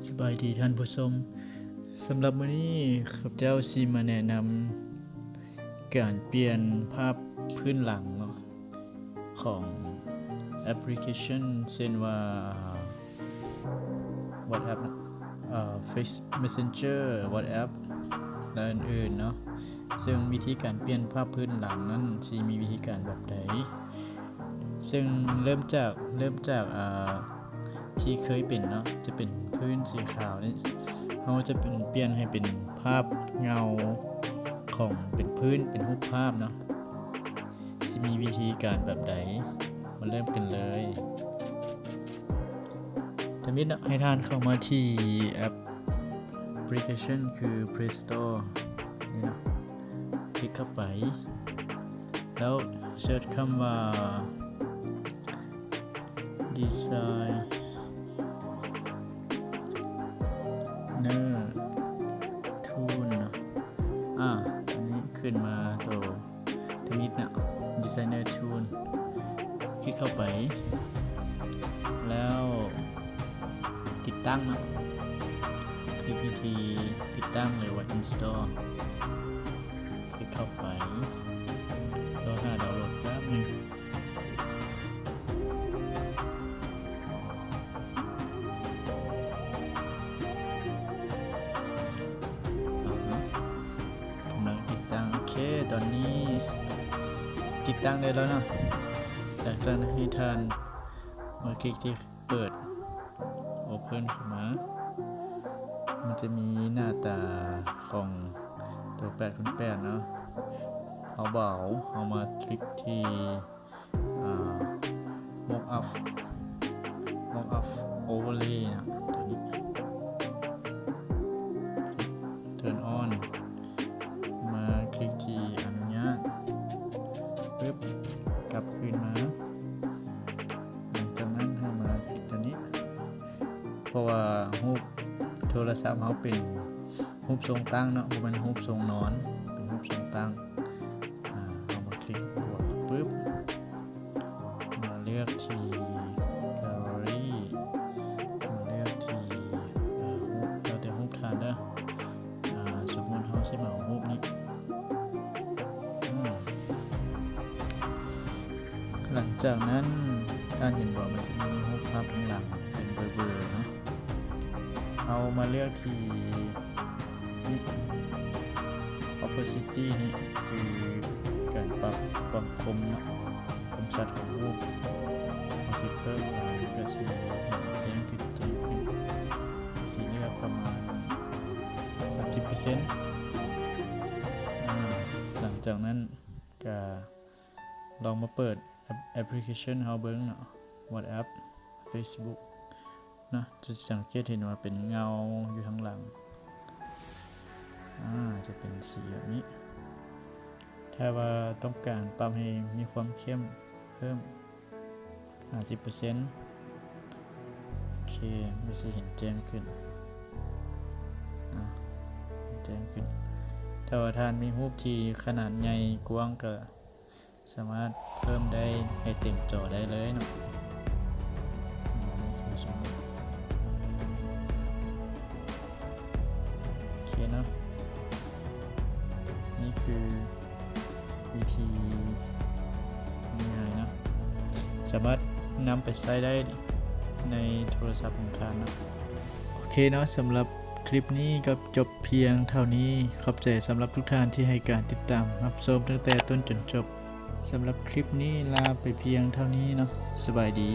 ສະບາຍດີທ່ານຜູ້ຊົມ, ສຳລັບມື້ນີ້ຂ້າພະເຈົ້າຊິມາແນະນຳການປ່ຽນພາບພື້ນຫຼັງເນາະ ຂອງແອັບພລິເຄຊັນ ເຊັ່ນວ່າ WhatsApp ເນາະ, ເອີ Face Messenger, WhatsApp ແລະ ອື່ນໆເນາະ. ເຊິ່ງວິທີການປ່ຽນພາບພື້ນຫຼັງນັ້ນຊິມີວິທີການແບບໃດ? ເຊິ່ງເລີ່ມຈາກ ເລີ່ມຈາກ ອ່າ ທີ່ເຄີຍເປັນເນາະ ຈະເປັນພື້ນສີຂາວນີ້ ເຮົາຈະເປັນ ປ່ຽນໃຫ້ເປັນພາບເງົາຂອງ ເປັນພື້ນ ເປັນຮູບພາບເນາະ. ຊິມີວິທີການແບບໃດ? ມາເລີ່ມກັນເລີຍ. ທຳອິດເນາະ ໃຫ້ທ່ານເຂົ້າມາທີ່ແອັບພລິເຄຊັນຄື Play Store ນີ້ເນາະ, ຄລິກເຂົ້າໄປ ແລ້ວເສີດຄຳວ່າ Designer Tool ເນາະ. ອາ ອັນນີ້ຂຶ້ນມາໂຕ ທຳອິດເນາະ Designer Tool ຄລິກເຂົ້າໄປ ແລ້ວຕິດຕັ້ງເນາະ, ຄລິກທີ່ຕິດຕັ້ງ ຫຼືວ່າ Install ຄລິກເຂົ້າໄປ ລໍຖ້າດາວໂຫຼດແປັບໜຶ່ງ. ກຳລັງຕິດຕັ້ງ. ໂອເຄ ຕອນນີ້ຕິດຕັ້ງໄດ້ແລ້ວເນາະ. ຫຼັງຈາກນັ້ນໃຫ້ທ່ານມາຄລິກທີ່ເປີດ Open ເຂົ້າມາ, ມັນຈະມີໜ້າຕາຂອງໂຕແປດຄູນແປດເນາະ. ເຮົາບໍ່ເອົາ, ເຮົາມາຄລິກທີ່ ອ່າ Mockup Mockup Overlay ນະ ໂຕນີ້ Turn on ມາຄລິກທີ່ອະນຸຍາດ ປຶບ ກັບຄືນມາ. ຫຼັງຈາກນັ້ນເຮົາມາຄລິກໂຕນີ້ ເພາະວ່າຮູບໂທລະສັບເຮົາເປັນຮູບຊົງຕັ້ງເນາະ, ບໍ່ແມ່ນຮູບຊົງນອນ, ເປັນຮູບຊົງຕັ້ງ. ອາ ເຮົາມາຄລິກບວກປຶບ ມາເລືອກທີ່ Gallery ມາເລືອກທີ່ ເອີ ຮູບ ແລ້ວແຕ່ຮູບທ່ານເດີ. ອາ ສົມມຸດເຮົາຊິມາເອົາຮູບນີ້. ອາ ຫຼັງຈາກນັ້ນ ທ່ານເຫັນບໍ່ ມັນຈະມີຮູບພາບທາງຫຼັງເປັນເບີໆເນາະ. ເຮົາມາເລືອກທີ່ Opacity ນີ້ຄືການປັບຄວາມຄົມເນາະ, ຄວາມຊັດຂອງຮູບ. ເຮົາຊິເພີ່ມຫຼາຍກໍຊິເຫັນແຈ້ງຂຶ້ນ ແຈ້ງຂຶ້ນ, ຊິເລືອກປະມານສາມສິບເປີເຊັນ. ອາ ຫຼັງຈາກນັ້ນກະລອງມາເປີດແອັບ ແອັບພລິເຄຊັນເຮົາເບິ່ງເນາະ, WhatsApp, Facebook ເນາະ, ຈະສັງເກດເຫັນວ່າເປັນເງົາຢູ່ທາງຫຼັງ. ອາ ຈະເປັນສີແບບນີ້. ຖ້າວ່າຕ້ອງການປັບໃຫ້ມີຄວາມເຂັ້ມເພີ່ມຫ້າສິບເປີເຊັນ, ໂອເຄ ມັນຊິເຫັນແຈ້ງຂຶ້ນເນາະ, ແຈ້ງຂຶ້ນ. ຖ້າວ່າທ່ານມີຮູບທີ່ຂະໜາດໃຫຍ່ກວ້າງ ກໍ ສາມາດເພີ່ມໄດ້ໃຫ້ເຕັມຈໍໄດ້ເລີຍເນາະ. ອັນນີ້ຄືສົມມຸດ ໂອເຄເນາະ, ນີ້ຄືວິທີງ່າຍໆເນາະ, ສາມາດນຳໄປໃຊ້ໄດ້ໃນໂທລະສັບຂອງທ່ານເນາະ. ໂອເຄເນາະ, ສຳລັບຄລິບນີ້ກໍຈົບພຽງເທົ່ານີ້. ຂອບໃຈສຳລັບທຸກທ່ານທີ່ໃຫ້ການຕິດຕາມຮັບຊົມຕັ້ງແຕ່ຕົ້ນຈົນຈົບ. ສຳລັບຄລິບນີ້ລາໄປພຽງເທົ່ານີ້ເນາະ. ສະບາຍດີ.